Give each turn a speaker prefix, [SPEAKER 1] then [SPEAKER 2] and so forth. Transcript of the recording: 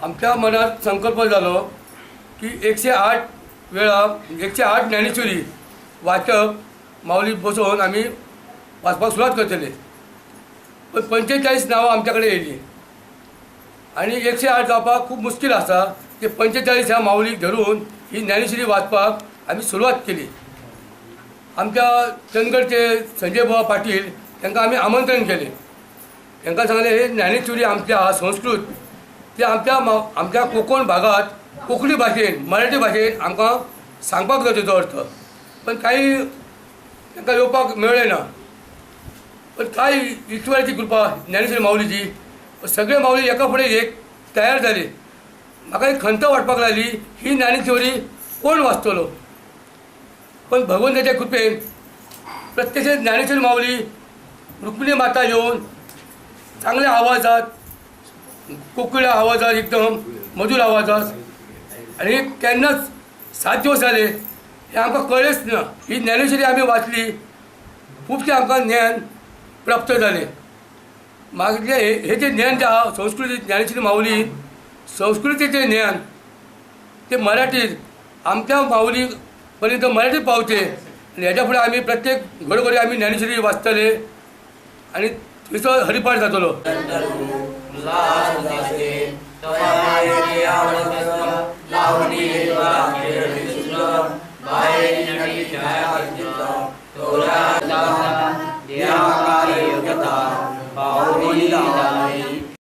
[SPEAKER 1] आमच्या मनात संकल्प जालो की 108 वेळा 108 ज्ञानेश्वरी वाचप माऊली बसोवन आमी वाचपाक सुरवात करतले. पण 45 नांवां आमच्या कडेन येयली आनी 108 जावपाक खूब मुश्कील आसा. ते 45 ह्या माऊलीक धरून ही ज्ञानेश्वरी वाचपाक आमी सुरवात केली. आमच्या चंदगडचे संजय बाबा पाटील तांकां आमी आमंत्रण केलें. तांकां सांगलें हे ज्ञानेश्वरी आमच्या आहा संस्कृत ते आमच्या आमच्या कोंकण भागात कोंकणी भाशेन मराठी भाशेन आमकां सांगपाक जाय तेजो अर्थ. पण काही तांकां येवपाक मेळ्ळें ना. पण काय ईश्वराची कृपा ज्ञानेश्वरी माऊलीची, सगळे माऊली एका फुडें एक तयार जाले. म्हाका एक खंत वाटपाक लागली ही ज्ञानेश्वरी कोण वाचतलो. पण भगवंताच्या कृपेन प्रत्यक्ष ज्ञानेश्वरी माऊली रुक्मिणी माता येवन चांगल्या आवाजात, कोकिळा आवाजात, एकदम मधुर आवाजात, आनी केन्नाच 7 दिवस जाले हें आमकां कळ्ळेंच ना. ही ज्ञानेश्वरी आमी वाचली, खुबशें आमकां ज्ञान प्राप्त जालें. मागीर हे जें ज्ञान जें आहा संस्कृती ज्ञानेश्वरी माऊली संस्कृतीचें ज्ञान ते मराठीत आमच्या माऊली पर्यंत मराठीत पावचें आनी हेज्या फुडें आमी प्रत्येक घरोघरी आमी ज्ञानेश्वरी वाचतले आनी थंयसर हरिपाठ जातलो.